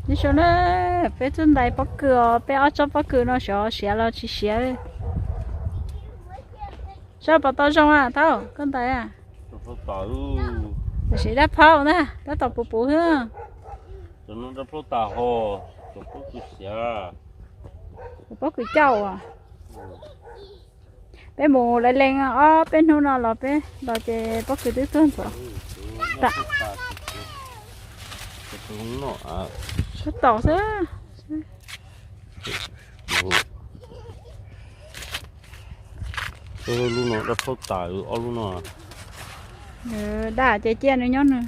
Nyob zoo na, peb tuaj ntais pob kws os, peb ob tsob pob kws no xyov siav los tsis siav. Saib puas tau zoo a Thaub, koj ntais a? Tam sim dab phaub na, tab tom puv puv xwb. Pob kws cauj as. Peb mus lawv lees ob peb hnub no los peb los ces pob kws twb tuag ntxov. Sab tom xwb. Lub no dab phaub tas, ob lub no. Dab ces cia nws nyob nws.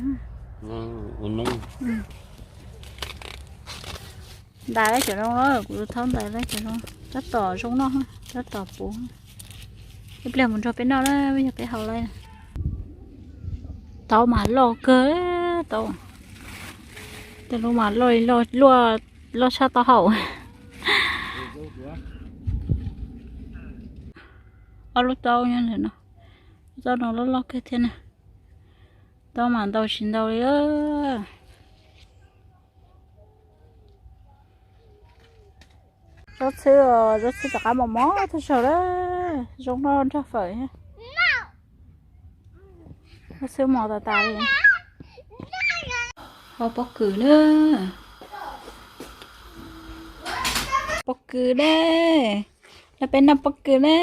Ntais lawm cov no, kuv thaub ntais lawm cov no, tab tom zoo noj, tab tom puv. Ib pliag mus nrog peb noj na, yog peb haus lawm. Tau mas loj kawg, tau. Tej lub mas loj li loj, loj tshaj taub hau. Ob lub taub nyob ntawm no, lub taub no loj loj kawg thiab na. Taub mas ntau tsis ntau li. Zaub txhwb, zaub txhwb rov qab mos mos tag zog lawm, zoo noj nrog fawm thiab. Zaub txhwb mos tas tas li. Hau pob kws na. Pob kws ne, no peb noj pob kws ne,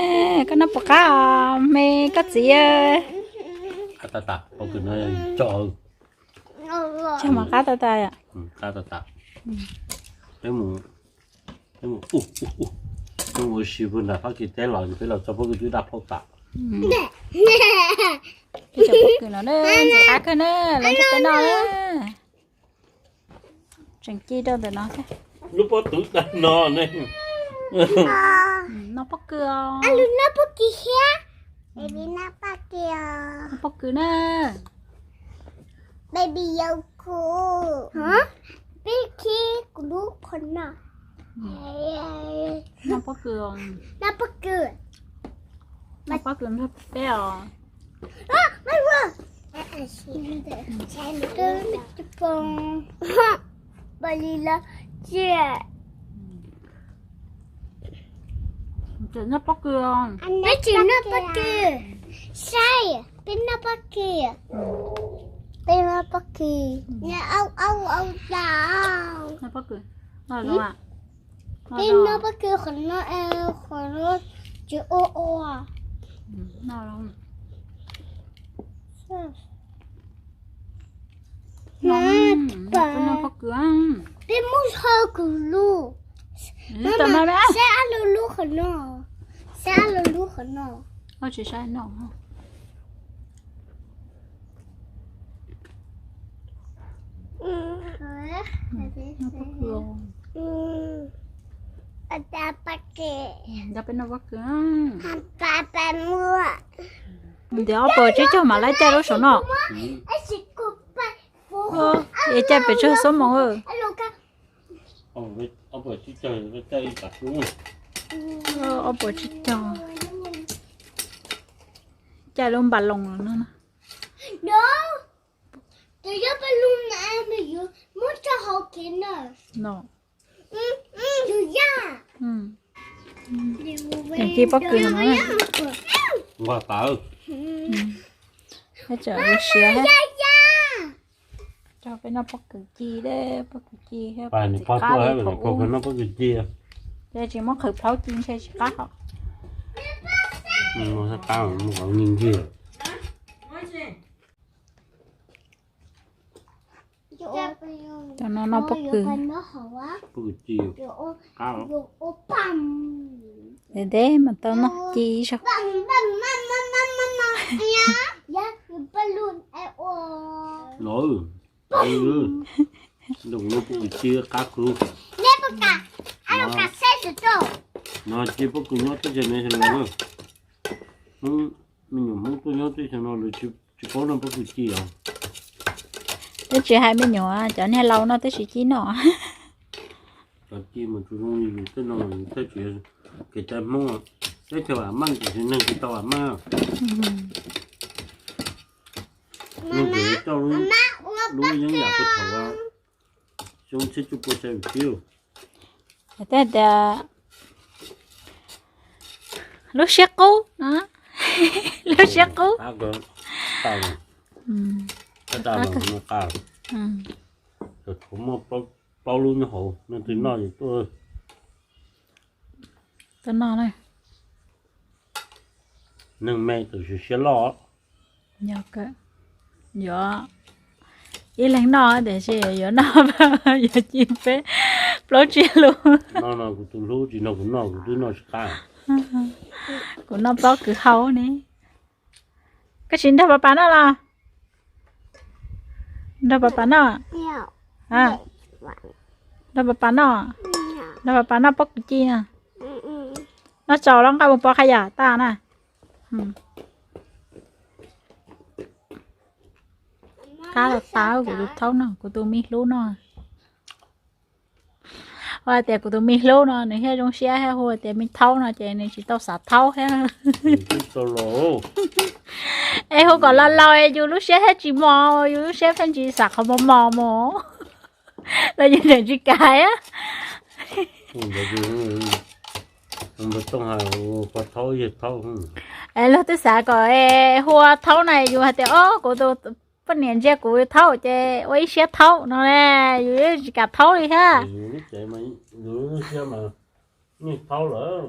koj noj puas qab os me koj txiv? Qab tas tas, pob kws no cog. Cog mas qab tas tas yom. Qab tas tas. Peb mus, peb mus ua si puag nram Fab Kis teb los peb los txog pob kws twb dab phaub tas. Peb cov pob kws no na, ntxim qab kawg na, lawv nrog peb noj na. Tseem ci rau ntawm no thiab. Lub pob tw dag no ne. Noj pob kws os. Noj pob kws thiab. Baby noj pob kws os. Noj pob kws na. Baby yau kuv. Peb khi kuv lub qhov no. Noj pob kws os. Noj pob kws. Noj pob kws nrog peb os. Noj pob kws. Peb tsis noj pob kws. Saib, peb noj pob kws. Peb noj pob kws. Noj pob kws. Peb noj pob kws qhov no, qhov no tsis ua ua. Noj pob kws. Peb muab ho kuv lub. Saib ab lub lub qhov no. Saib ab lub lub qhov no. Tsis saib no. Noj pob kws. Noj pob kws. Nrog peb noj pob kws. Ntiav ob puas tsib caug mam laib caij lub saum no. Es caij pes tsawg xuab moos. Ob puas tsib caug. Caij lub npas loos no. Ci pob kws no. Nqa tawv. Siav. Rau peb noj pob kws ci, pob kws ci thiab. Noj pob kws ci. Ces tsis muab qhwv plaub ci ntshe tsis qab hos. Cov no noj pob kws. Pob kws ci. Qab. Ntev ntev mas tau noj ci ib zaug. Los, noj pob kws ci qab kws. No ci pob kws nyob teb chaws no xyoo no. Hmoob, me nyuam Hmoob tuaj nyob teb chaws no lawv tsis paub noj pob kws ci os. Twb tsis hais me nyuam, cov niag laus no twb tsis ci noj. Cov ci mas tsis zoo li yus tej no, yus tej tsis, kev cai Hmoob, teb chaws vam meej tiam sis neeg tsis tau vam meej. Neeg tseem coj lub yeeb yam puag thaum Xyoo txhiab cuaj pua xya caum tsib. Tej tias lub siab qub no, lub siab qub. Muaj plaub lub nyob hauv, neeg twg noj es tuaj, tuaj noj na. Neeg me tus siab loj. Yuav ib leeg noj tiam sis yuav noj yuav ci peb plaub tsib lub. Kuv tus hlub tsis nrog kuv noj, kuv twb noj tsis qab. Kuv noj plaub kwv hau ne. Koj tsis nrog pas pas noj los? Nrog pas pas noj. Nrog pas pas noj. Nrog pas pas noj plaub kwv ci na. Noj tsaus los nqa mus pov qhab yam tas na. Qab los tas, kuv tus thaub no, kuv tus me hlub no. Hu tias kuv tus me hlub no nws thiaj zoo siab thiab, hu tias me thaub no ces nws tsis tau xav thaub thiab. Es hu kom laus laus es yus lub siab thiaj tsis mos, yus lub siab pheej tsis xav qhov mos mos mus los yus tseem tsis kam. Es luag twb xav kom hu ua thaub na, yus hais tias, o, kuv tus poj niam ntsia kuv thaub ces ua ib siab thaub no, yus tsis kam thaub li thiab. Yus lub siab mas yeej thaub lawm.